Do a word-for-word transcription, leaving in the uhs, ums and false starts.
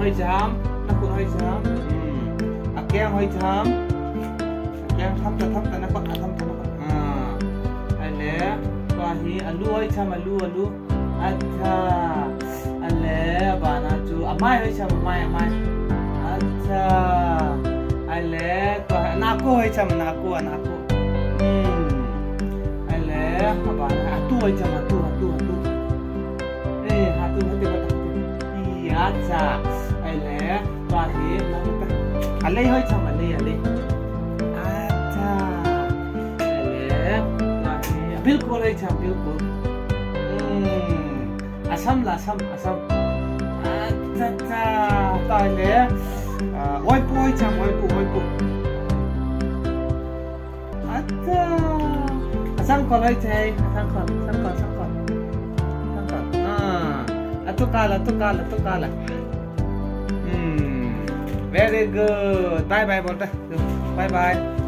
Hoiche ham, nakhut hoiche ham. Hmm. Akeng hoiche ham. Akeng thamtah, thamtah nakot, a thamtah nakot. Ah. Ahile, tua hi alu hoiche ham, alu, alu. Acha. Ahile, abana chu amai hoiche ham, amai, amai. Acha. Ahile, tua hi anako hoiche ham, anako, anako. Hmm. Ahile, abana atu hoiche ham, atu, atu, atu. Eh, atu, atu, atu, atu. Acha. Ahile, tua hi, alei hoiche ham, alei, alei. Acha. Ahile, tua hi, bilkul hoiche ham, bilkul. Hmm. Asam la, asam, asam. Acha, acha. Tua ahile, ah, oipu hoiche ham, oipu, oipu. Acha. Asangkhol hoiche, asangkhol, sangkhol, sangkhol. Sangkhol. Ah. Atu kala, atu kala, atu kala. Hmm. Very good. Bye bye bol ta. Bye bye.